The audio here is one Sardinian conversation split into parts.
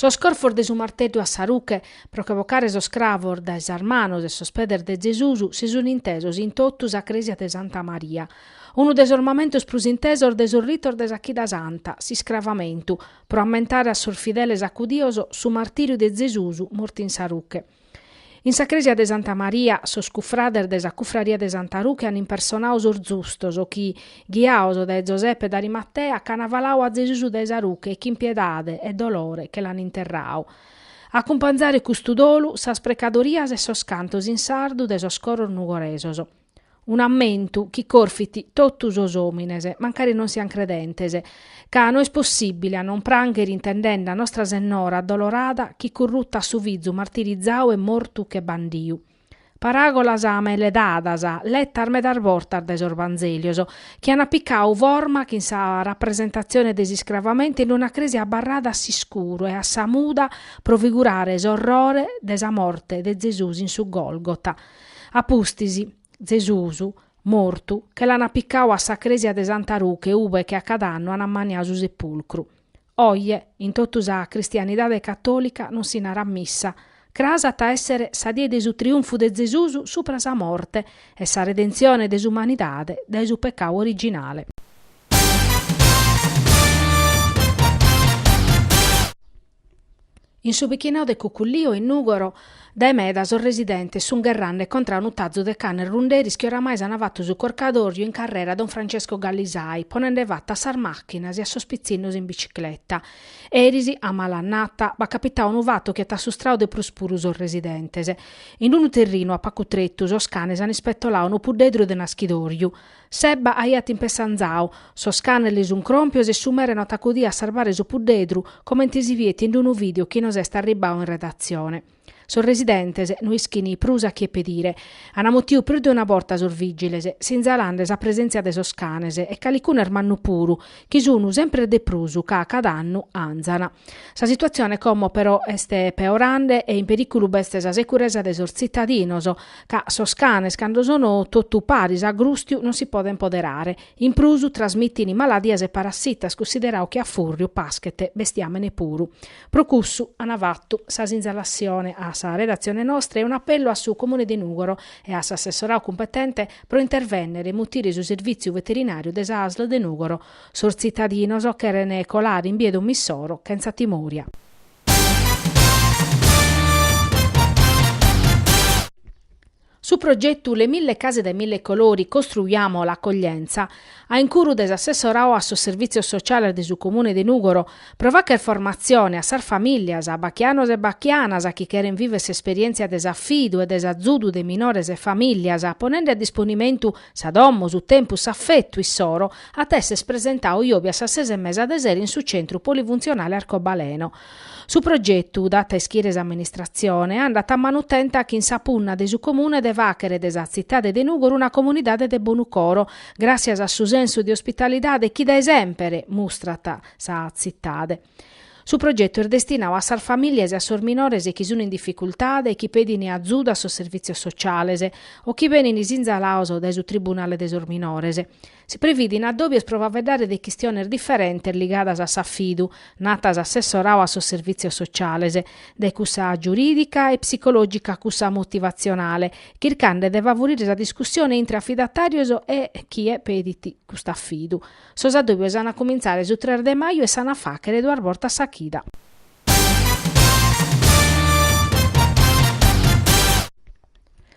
Sos corfos de su marteddu a sa ruche pro che bocare sos cravos dae sas manos e sos pedes de Zesus si sun intesos in totu sa crèsia de Santa Maria. Unu de sos mamentos prus intesos de sos ritos de sa Chida Santa, s'iscravamentu, pro ammentare a sos fideles acudios su martìriu de Zesus mortu in sa ruche. In sa crèsia de Santa Maria, sos cufrades de sa Cufraria de Santa Ruche an impersonadu sos zustos chi, ghiados dae Zosepe d'Arimatea, ch'an faladu a Zesus dae sa ruche e chin piedade e dolore che l'an interradu. A acumpanzare custu dolu, sas precadorias e sos cantos in sardu de sos coros nugoresos. Un'ammentu chi corfit totu sos òmines, mancari non sian credentes, ca no est possìbile a non prànghere intendende a Nostra Sennora addolorada chi currutat su fizu martirizadu e mortu che bandiu. Paràgolas meledadas, letas medas bortas dae sos Vanzèlios, chi an picadu forma chin sa rapresentatzione de s'iscravamentu in una crèsia abarrada a s'iscuru e a sa muda pro figurare s'orrore de sa morte de Zesus in su Gòlgota. A pustis, Zesus, mortu, che l'an apicadu a sa crèsia de Santa Ruche ube che a cada annu an ammaniadu su sepulcru. Oje, in totu sa cristianidade catòlica non si narat missa. Cras at a èssere sa die de su triunfu de Zesus supra sa morte e sa redentzione de s'umanidade dae su pecadu originale. In su bichinadu de Cucullio, in Nùgoro, dae meda sos residentes sunt gherrande contra a unu tazu de canes runderis chi oramai s'ant fatu su corcadorju in carrera Don Francesco Gallisai, ponende fatu a sas màchinas e a sos pitzinnos in bicicleta. Eris, a mala annata, b'at capitadu unu fatu chi at assustradu de prus puru sos residentes. In unu terrinu a pacu tretu sos canes ant ispetoladu unu puddedru de naschidorju. S'ebba aiat impessanzadu, sos canes li sunt cròmpios e su mere no at acudiu a sarbare su puddedru, comente si biet in unu vìdeo chi nos est arribbadu in redatzione. Sos residentes no ischin prus a chie pedire. An mutiu prus de una borta sos vìgiles, sinzalande sa presèntzia de sos canes e calicunu est mannu puru, chi sun semper de prus ca cada annu anzan. Sa situatzione como però est peorande e in perìculu b'est sa securesa de sos tzitadinos, ca sos canes cando sono totu paris a grùstiu non si podent poderare, in prus trasmitin maladias e parassitas cussideradu chi a fùrriu paschet bestiàmene puru. Pro cussu an fatu sa sinzalassione a sa redatzione nostra e un'apellu a su Comune de Nùgoro e a s'assessoradu cumpetente pro intervènnere e mutire su servìtziu veterinàriu de sa ASL de Nùgoro. Sos tzitadinos cheren colare in bia 'e domo issoro chentza timòria. Su progetu Le mille case dai mille colori, costruiamo l'accoglienza, a incuru de s'assessoradu a sos servìtzios sociales de su Comune de Nùgoro, pro fagher formatzione a sas famìllias, bachianos e bachianas chi cheren viver s'esperièntzia de s'afidu e de s'azudu de minores e famìllias, ponende a disponimentu sa domo, su tempus, s'afetu issoro, at esser presentadu jòbia a sas ses e mesa de sero in su Centru Polifuntzionale Arcobaleno. Su progetu, dat a ischire s'amministratzione, andat a manu tenta chin sa punna de su Comune de fàghere de sa tzitade de Nùgoro una comunidade de bonu coro, gràssias a su sensu de ospitalidade chi dae semper mustrat sa tzitade. Su progetu est destinadu a sas famìlias e a sos minores chi sun in dificultade e chi pedin azudu a sos servìtzios sociales o chi benin sinzalados dae su Tribunale de sos minores. Si previdin addòbios pro faeddare de chistiones diferentes ligadas a s'afidu, nat s'assessoradu a sos servìtzios sociales, dae cussa giurìdica e psicològica a cussa motivatzionale, chirchende de favorire sa discussione intre afidatàrios e chie pedit cust'afidu. Sos addòbios an a cumintzare su tres de maju e s'an a fàghere duas bortas sa chida.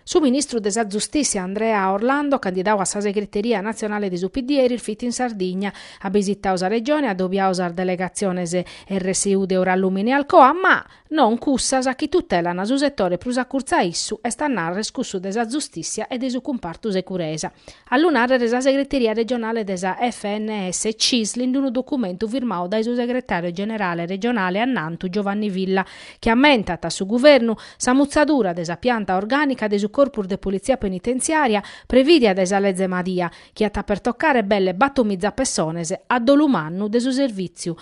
Su ministru de sa Zustìssia Andrea Orlando, candidadu a sa segreteria natzionale de su PD, eris fit in Sardigna, at bisitadu sa Regione, at adobiadu sas delegatziones RSU de Eurallumina e Alcoa, ma non cussas chi tutelan su setore prus a curtzu a issu, est a narrer cussu de sa zustìssia e de su cumpartu securesa. A lu nàrrere sa segreteria regionale de sa FNS Cisl in unu documentu firmadu dae su segretàriu generale regionale annantu Giovanni Villa, chi ammentat a su guvernu sa mutzadura de sa pianta orgànica de su. corpus de politzia penitentziària prevìdia dae sa leze Madia, chi at a pertocare belle batomiza pessones, a dolu mannu de su servìtziu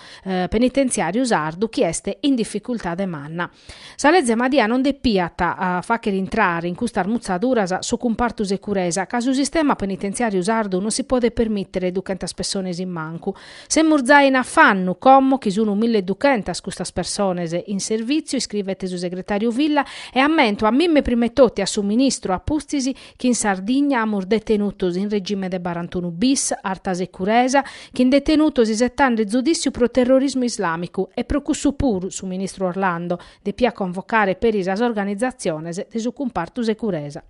penitentziàriu sardu chi est in dificultade manna. Sa leze Madia non depiat fàghere intrare in custas mutzaduras su cumpartu securesa ca su sistema penitentziàriu sardu non si podet permìtere duchentas pessones in mancu. Semus zai in afannu como chi sun milleduchentas custas persones in servìtziu, iscrivet su segretàriu Villa, e ammento a mimme prima 'e totu e a su ministru a pustis chi in Sardigna amus detenutos in regime de barantunu bis, arta securesa, chin detenutos isetande zudìssiu pro terrorismu islàmicu e pro cussu puru su ministru Orlando depiat convocare peri sas organizatziones de su cumpartu securesa.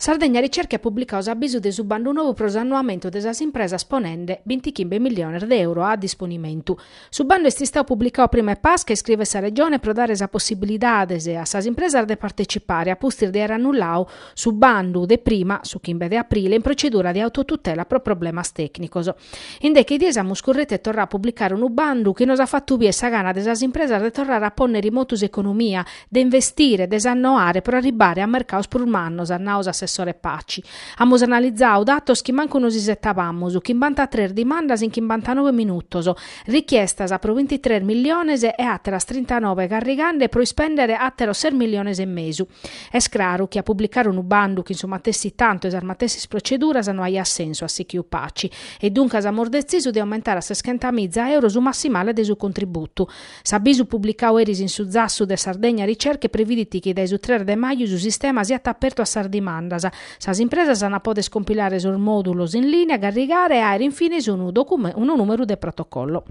Sardegna Ricerche at publicadu s'abisu de su bandu nou pro s'annoamentu de sas impresas ponende bintichimbe milliones de euro a disponimentu. Su bandu est istadu publicadu prima 'e Pasca, iscrivet sa Regione, pro dare sa possibilidades a sas impresas de partecipare a pustis de àere annulladu su bandu de prima, su chimbe de aprile, in procedura de autotutela pro problemas tècnicos. In deche dies amus curretu e torradu a publicare unu bandu chi nos at fatu bier sa gana de sas impresas de torrare a pònnere in motu s'economia, de investire, de s'annoare pro arribbare a mercados prus mannos, at nadu s'assessore Paci. Amus analizadu datos chi mancu nos isetabamus, chimbantatres dimandas in chimbantanoe minutos, richiestas pro bintitres milliones e àteras trintanoe garrigande pro ispèndere àteros ses milliones e mesu. Est craru chi a publicare unu bandu chin su matessi tantu e sas matessis proceduras no aiat sensu, at sighiu Paci, e duncas amus detzisu de aumentare a seschentamiza euro su massimale de su contributu. S'abisu publicadu eris in su zassu de Sardegna Ricerche previdit chi dae su tres de maju su sistema siat apertu a sas dimandas. Sas impresas an a poder compilare sos mòdulos in lìnia, garrigare e àere in fines unu unu nùmeru de protocollo.